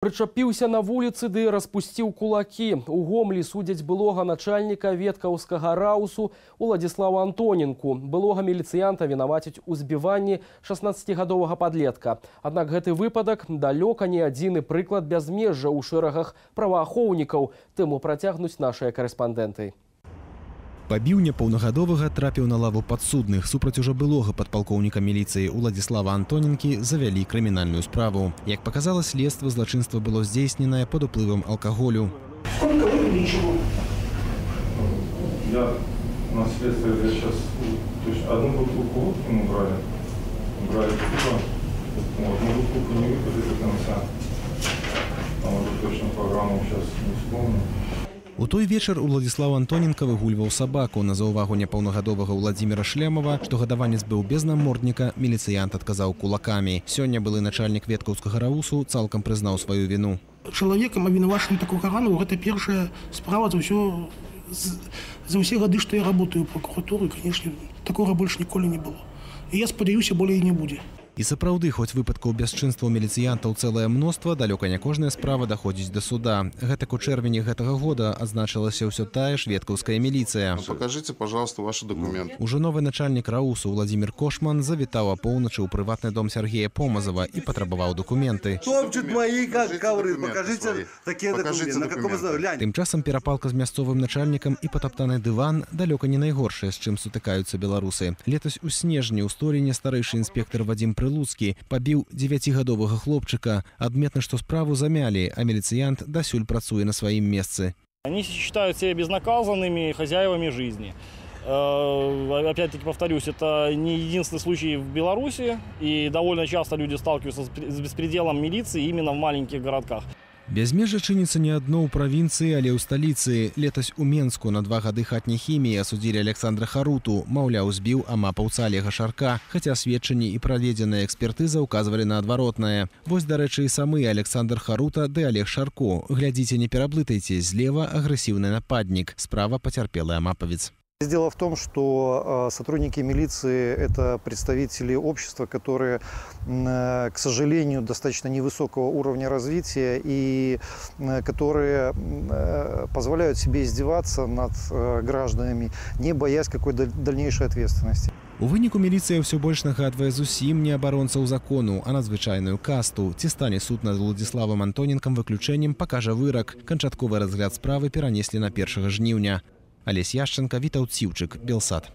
Прычапіўся на вуліцы ды распусціў кулакі. У Гомлі судзяць былога начальніка веткаўскага РАУСу Уладзіслава Антоненку. Былога міліцыянта вінавацяць у збіванні 16-гадовага падлетка. Аднак гэты выпадак далёка не адзіны прыклад бязмежжа ў шэрагах праваахоўнікаў. Тэму працягнуць нашыя карэспандэнты. Пабіў непаўнагадовага, трапіў на лаву падсудных. Супраць ужо былога падпалкоўніка міліцыі Уладзіслава Антоненкі завялі крымінальную справу. Як паказала следства, злачынства было здзейсненае пад уплывам алкаголю. Сколько выпили, чего? Я на следствие, я сейчас точно одну бутылку водки мы брали, брали пиво, вот, одну бутылку не выпили до конца. Там уже точно программу сейчас не вспомню. У той вечар Уладзіслаў Антоненка выгульваў сабаку. На заўвагу непаўнагадовага Уладзіміра Шлемова, што гадаванец быў без намордніка, міліцыянт адказаў кулакамі. Сёння былы начальнік веткаўскага РАУСу цалкам прызнаў сваю віну. Чалавекам, абвінавачаным такога рангу, гэта першая справа за ўсе гады, што я работаю ў пракуратуры, конечно, такога больш ніколі не было. І я спадзяюся, болей не будзе. І сапраўды, хоць выпадкаў бясчынства міліцыянтаў цэлае мноства, далёка не кожная справа даходзіць да суда. Гэтак у чэрвені гэтага года адзначылася ўсё тая ж веткаўская міліцыя. Покажите, пожалуйста, ваши документы. Ужо новы начальнік РАУСу Уладзімір Кошман завітаў апоўначы ў прыватны дом Сяргея Помазава і патрабаваў дакументы. Топчут мои как Покажите ковры. документы Покажите свои. Такие Покажите документы. На каком документы. основании? Глянь. Тым часам перапалка з мясцовым начальнікам і патаптаны дыван далёка не найгоршае, з чым сутыкаюцца беларусы. Летась у снежні ў Сторыне старэйшы інспектар Вадзім Прылуцкі пабіў дзевяцігадовага хлопчыка. Адметна, што справу замялі, а міліцыянт дасюль працуе на сваім месцы. Они считают себя безнаказанными хозяевами жизни. Опять-таки повторюсь, это не единственный случай в Беларуси, и довольно часто люди сталкиваются с беспределом милиции именно в маленьких городках. Бязмежжа чыніцца не адно ў правінцыі, але ў сталіцы. Летась у Менску на 2 гады хатняй хіміі асудзілі Аляксандра Харуту, маўляў, збіў амапаўца Алега Шарка, хаця сведчанні і праведзеная экспертыза ўказвалі на адваротнае. Вось, дарэчы, і самы Аляксандр Харута ды Алег Шарко. Глядзіце, не пераблытайце, злева агрэсіўны нападнік, справа пацярпелы амапавец. Дело в том, что сотрудники милиции – это представители общества, которые, к сожалению, достаточно невысокого уровня развития и которые позволяют себе издеваться над гражданами, не боясь какой-то дальнейшей ответственности. У выніку міліцыя ўсё больш нагадвае зусім не абаронцаў закону, а надзвычайную касту. Ці стане суд над Уладзіславам Антоненкам выключэннем, пакажа вырак. Канчатковы разгляд справы перанеслі на 1 жніўня. Алесь Яшчанка, Вітаўт Сіўчык, Белсат.